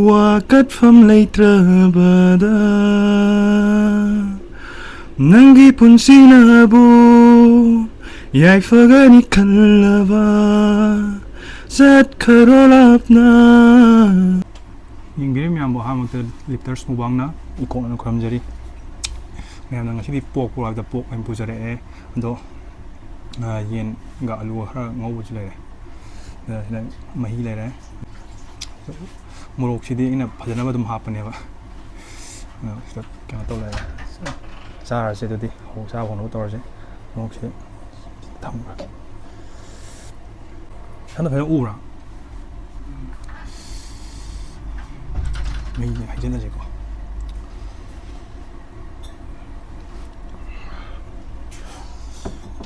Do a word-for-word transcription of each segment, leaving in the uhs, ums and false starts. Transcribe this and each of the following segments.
ꯋꯥ ꯀꯠꯐꯝ ꯂꯩꯇ꯭ꯔꯕꯗ ꯅꯪꯒꯤ ꯄꯨꯟꯁꯤꯅꯕꯨ ꯌꯥꯏꯐꯒꯅꯤ ꯈꯜꯂꯕ ꯆꯠꯈ꯭ꯔꯣ ꯂꯥꯞꯅ꯫ ꯌꯦꯡꯕꯤꯔꯤꯕ ꯃꯌꯥꯝꯕꯨ ꯑꯍꯥꯟꯕꯃꯛꯇ ꯂꯤꯞꯇꯔꯁ ꯃꯨꯛꯕꯥꯡꯅ ꯏꯀꯣꯛꯅꯅ ꯈꯨꯔꯨꯝꯖꯔꯤ꯫ ꯃꯌꯥꯝꯅ ꯉꯁꯤꯗꯤ ꯄꯣꯛ ꯄꯨꯔꯛꯑꯕꯗ ꯄꯣꯛ ꯑꯣꯏꯅ ꯄꯨꯖꯔꯛꯑꯦ꯫ ꯑꯗꯣ, ꯑ, ꯌꯦꯟꯒ ꯑꯂꯨꯒ ꯈꯔ ꯉꯧꯕꯁꯨ ꯂꯩꯔꯦ꯫ ꯑꯗ ꯁꯤꯗ ꯃꯍꯤ ꯂꯩꯔꯦ꯫ ꯃꯣꯔꯣꯛꯁꯤꯗꯤ ꯑꯩꯅ ꯐꯖꯅꯕ ꯑꯗꯨꯝ ꯍꯥꯞꯄꯅꯦꯕ꯫ ꯑꯗꯣ ꯁꯤꯗ ꯀꯩꯅꯣ ꯇꯧ ꯂꯩꯔꯦ꯫ ꯆꯥꯔꯁꯦ ꯑꯗꯨꯗꯤ꯫ ꯍꯧ-, ꯆꯥꯕ ꯍꯧꯅꯕ ꯇꯧꯔꯁꯦ꯫ ꯃꯣꯔꯣꯛꯁꯦ ꯊꯝꯈ꯭ꯔꯒꯦ꯫ ꯍꯟꯗꯛ ꯐꯖꯅ ꯎꯕ꯭ꯔꯥ? ꯃꯩꯁꯦ ꯍꯩꯖꯤꯜꯂꯁꯤꯀꯣ꯫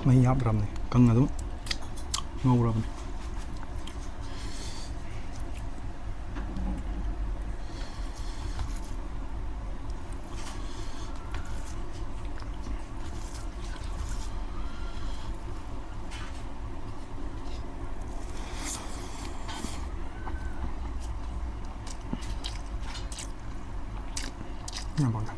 ꯃꯩ ꯍꯥꯞꯇ꯭ꯔꯕꯅꯦ, ꯀꯪꯅ ꯑꯗꯨꯝ ꯉꯧꯔꯕꯅꯦ꯫ ꯌꯥꯝ ꯄꯥꯝꯖꯩ꯫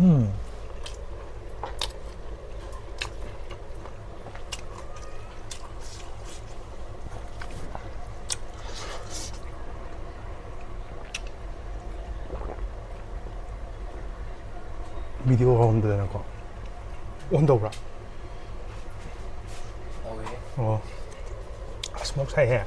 ꯎꯝ꯫ ꯚꯤꯗꯤꯑꯣ ꯍꯧꯔꯝꯗꯗꯅꯀꯣ꯫ ꯑꯣꯟ ꯇꯧꯕ꯭ꯔꯥ? ꯇꯧꯋꯦ꯫ ꯑꯣ꯫ ꯁ꯭ꯃꯣꯛ ꯁꯥꯏꯍꯦ꯫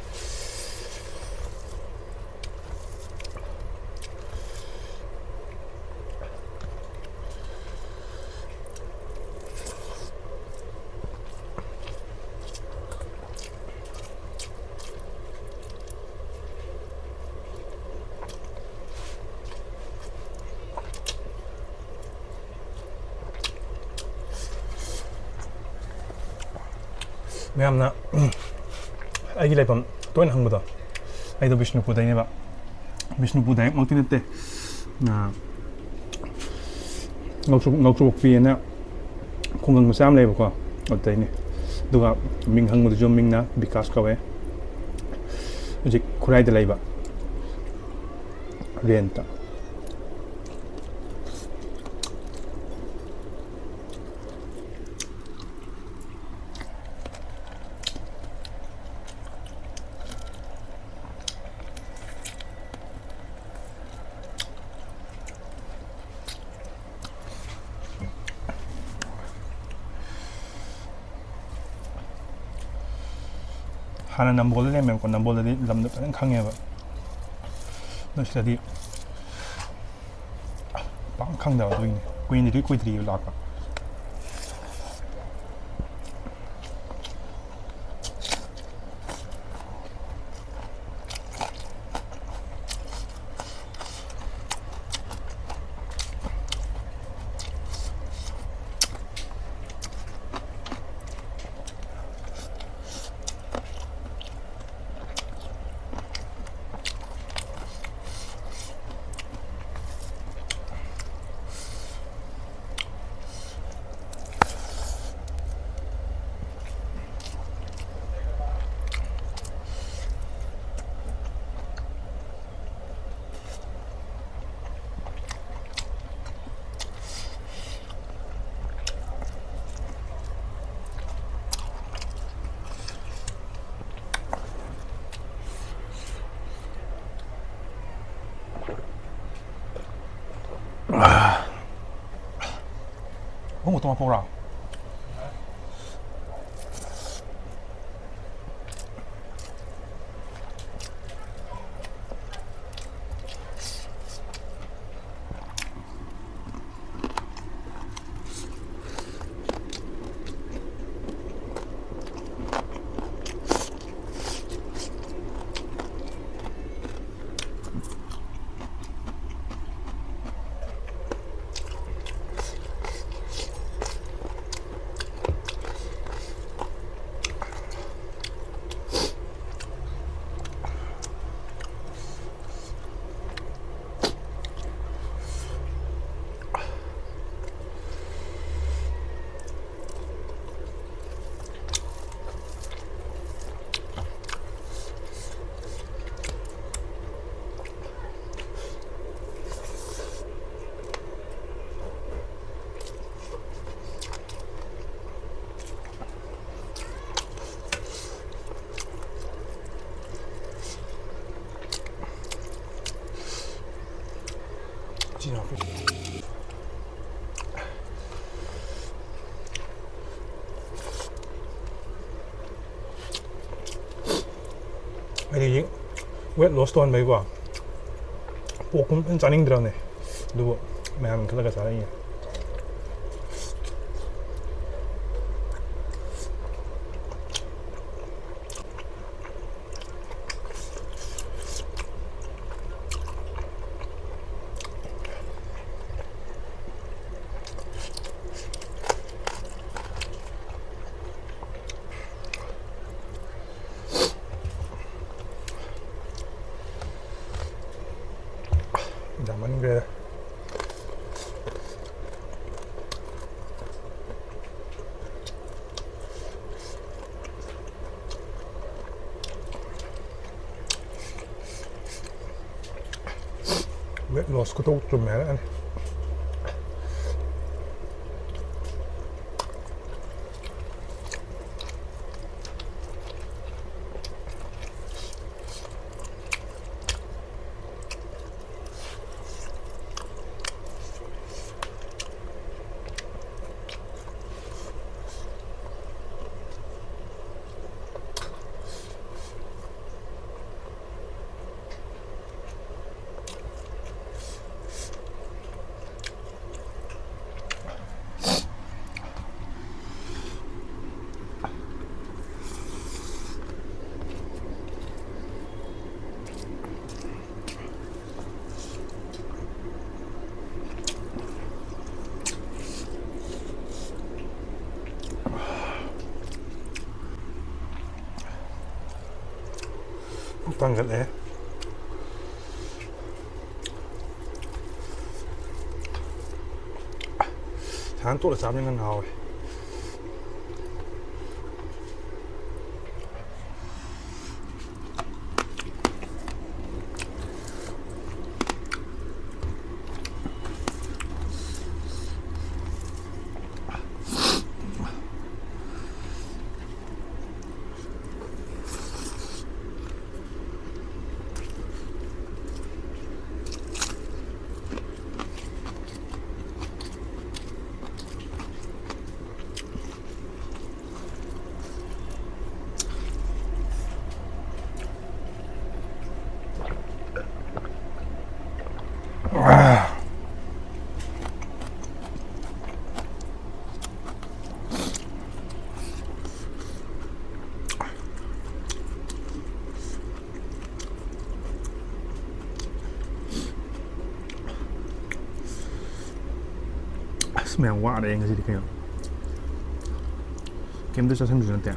ꯃꯌꯥꯝꯅ ꯑꯩꯒꯤ ꯂꯩꯐꯝ ꯇꯣꯏꯅ ꯍꯪꯕꯗꯣ, ꯑꯩꯗꯣ ꯕꯤꯁꯅꯨꯄꯨꯔꯗꯩꯅꯦꯕ꯫ ꯕꯤꯁꯅꯨꯄꯨꯔ ꯗꯥꯏꯔꯦꯛꯃꯛꯇꯤ ꯅꯠꯇꯦ꯫ ꯑꯥ, ꯉꯧꯁꯨ-, ꯉꯧꯆꯨꯕꯣꯛꯄꯤꯑꯅ ꯈꯨꯡꯒꯪ ꯃꯆꯥ ꯑꯃ ꯂꯩꯌꯦꯕꯀꯣ, ꯑꯗꯨꯗꯩꯅꯦ꯫ ꯑꯗꯨꯒ ꯃꯤꯡ ꯍꯪꯕꯗꯨꯁꯨ ꯃꯤꯡꯅ ꯕꯤꯀꯥꯁ ꯀꯧꯋꯦ꯫ ꯍꯧꯖꯤꯛ ꯈꯨꯔꯥꯏꯗ ꯂꯩꯕ, ꯔꯦꯟꯠꯇ꯫ ꯍꯥꯟꯅ ꯅꯝꯕꯣꯜꯗ ꯂꯩꯔꯝꯃꯦꯕꯀꯣ, ꯅꯝꯕꯣꯜꯗꯗꯤ ꯂꯝꯗꯣ ꯐꯖꯅ ꯈꯪꯉꯦꯕ꯫ ꯑꯗꯣ ꯁꯤꯗꯗꯤ ꯄꯥꯛ ꯈꯪꯗꯕ, ꯑꯗꯨꯒꯤꯅꯤ꯫ ꯀꯨꯏꯅꯗꯤ ꯀꯨꯏꯗ꯭ꯔꯤꯕ ꯂꯥꯛꯄ꯫ ꯍꯣꯡꯕ ꯇꯣꯉꯥꯟ ꯄꯣꯛꯔꯥ? ꯑꯩꯗꯤ ꯋꯦꯠ ꯂꯣꯁ ꯇꯧꯍꯟꯕꯩꯀꯣ, ꯄꯣꯛꯀꯨꯝ ꯐꯖꯅ ꯆꯥꯅꯤꯡꯗ꯭ꯔꯕꯅꯦ, ꯑꯗꯨꯕꯨ ꯃꯌꯥꯝꯒꯤ ꯈꯜꯂꯒ ꯆꯥꯔꯛꯏꯅꯦ꯫ ꯌꯥꯝꯃꯟꯈ꯭ꯔꯦ꯫ ꯋꯦꯠ ꯂꯣꯁ ꯈꯨꯇꯧ ꯆꯨꯝꯃꯦ ꯍꯥꯏꯔꯛꯑꯅꯤ꯫ ꯄꯨꯛ ꯊꯟꯒꯠꯂꯦ꯫ ꯁꯥꯟ ꯇꯣꯛꯂ ꯆꯥꯕꯅꯤꯅ ꯉꯥꯎꯋꯦ꯫ ꯃꯌꯥꯝ ꯋꯥꯔꯦ ꯉꯁꯤꯗꯤ ꯀꯩꯅꯣ꯫ ꯀꯩꯝꯇ ꯆꯥꯁꯟꯕꯁꯨ ꯅꯠꯇꯦ꯫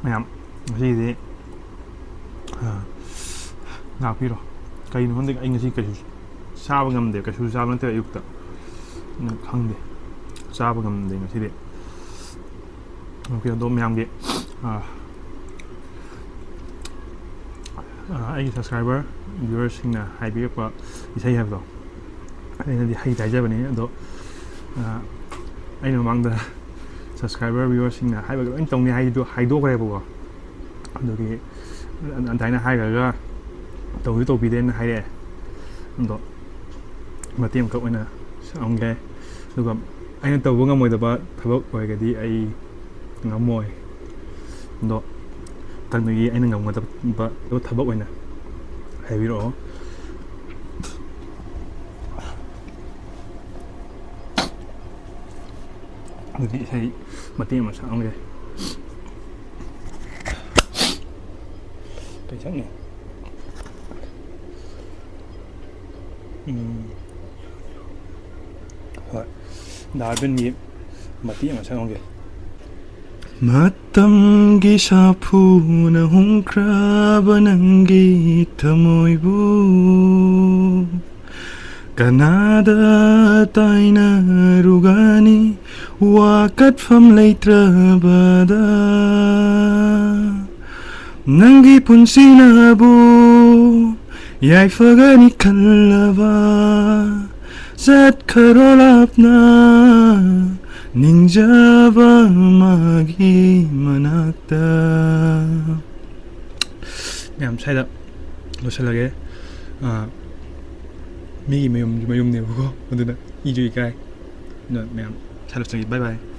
ꯃꯌꯥꯝ, ꯉꯁꯤꯗꯤ, ꯑ, ꯉꯥꯛꯄꯤꯔꯣ꯫ ꯀꯩꯅꯣ ꯈꯪꯗꯦ, ꯑꯩ ꯉꯁꯤ ꯀꯩꯁꯨ ꯆꯥꯕ ꯉꯝꯗꯦ, ꯀꯩꯁꯨ ꯆꯥꯕ ꯅꯠꯇꯦ ꯑꯌꯨꯛꯇ꯫ ꯎꯝ, ꯈꯪꯗꯦ꯫ ꯆꯥꯕ ꯉꯝꯗꯦ ꯉꯁꯤꯗꯤ꯫ ꯑꯣꯀꯦ, ꯑꯗꯣ ꯃꯌꯥꯝꯒꯤ, ꯑꯥ, ꯑꯥ, ꯑꯩꯒꯤ subscriber, viewerꯁꯤꯡꯅ ꯍꯥꯏꯕꯤꯔꯛꯄ ꯏꯁꯩ ꯍꯥꯏꯕꯗꯣ, ꯑꯩꯅꯗꯤ ꯍꯩꯇꯦ ꯍꯥꯏꯖꯕꯅꯤ꯫ ꯑꯗꯣ, ꯑꯥ, ꯑꯩꯅ ꯃꯃꯥꯡꯗ subscriber, viewerꯁꯤꯡꯅ ꯍꯥꯏꯕꯒ ꯂꯣꯏ ꯇꯧꯅꯤ ꯍꯥꯏꯗꯣ ꯍꯥꯏꯗꯣꯛꯈ꯭ꯔꯦꯕꯀꯣ꯫ ꯑꯗꯨꯒꯤ ꯑꯗꯨꯃꯥꯏꯅ ꯍꯥꯏꯈ꯭ꯔꯒ ꯇꯧꯁꯨ ꯇꯧꯕꯤꯗꯦꯅ ꯍꯥꯏꯔꯛꯑꯦ꯫ ꯑꯗꯣ ꯃꯇꯦꯛ ꯑꯃꯈꯛ ꯑꯣꯏꯅ ꯁꯛꯑꯝꯒꯦ꯫ ꯑꯗꯨꯒ ꯑꯩꯅ ꯇꯧꯕ ꯉꯝꯃꯣꯏꯗꯕ ꯊꯕꯛ ꯑꯣꯏꯔꯒꯗꯤ ꯑꯩ ꯉꯝꯃꯣꯏ꯫ ꯑꯗꯣ ꯃꯊꯪꯗꯒꯤ ꯑꯩꯅ ꯉꯝꯒꯗꯕ ꯊꯕꯛ ꯑꯣꯏꯅ ꯍꯥꯏꯕꯤꯔꯛꯑꯣ꯫ ꯑꯗꯨꯗꯤ ꯏꯁꯩ ꯃꯇꯦꯛ ꯑꯃ ꯁꯛꯑꯝꯒꯦ꯫ ꯀꯩ ꯁꯛꯅꯤ? ꯎꯝ꯫ ꯍꯣꯏ꯫ ꯗꯥ ꯑꯔꯕꯤꯟꯒꯤ ꯃꯇꯦꯛ ꯑꯃ ꯁꯛꯑꯝꯒꯦ꯫ ꯃꯇꯝꯒꯤ ꯁꯥꯐꯨꯅ ꯍꯨꯝꯈ꯭ꯔꯕ ꯅꯪꯒꯤ ꯊꯃꯣꯏꯕꯨ ꯀꯅꯥꯗ ꯇꯥꯏꯅꯔꯨꯒꯅꯤ ꯋꯥꯀꯠꯐꯝ ꯂꯩꯇ꯭ꯔꯕꯗ? ꯅꯪꯒꯤ ꯄꯨꯟꯁꯤꯅꯕꯨ ꯌꯥꯏꯐꯒꯅꯤ ꯈꯜꯂꯕ ꯆꯠꯈ꯭ꯔꯣ ꯂꯥꯞꯅ ꯅꯤꯡꯖꯕ ꯑꯃꯒꯤ ꯃꯅꯥꯛꯇ꯫ ꯃꯌꯥꯝ ꯁ꯭ꯋꯥꯏꯗ ꯂꯣꯏꯁꯤꯜꯂꯒꯦ꯫ ꯑꯥ, ꯃꯤꯒꯤ ꯃꯌꯨꯝ, ꯃꯌꯨꯝꯅꯦꯕꯀꯣ, ꯑꯗꯨꯅ ꯏꯁꯨ ꯏꯀꯥꯏ꯫ ꯑꯗꯨꯅ ꯃꯌꯥꯝ ꯁ꯭ꯋꯥꯏꯗ ꯂꯣꯏꯁꯤꯜꯂꯒꯦ꯫ Bye bye꯫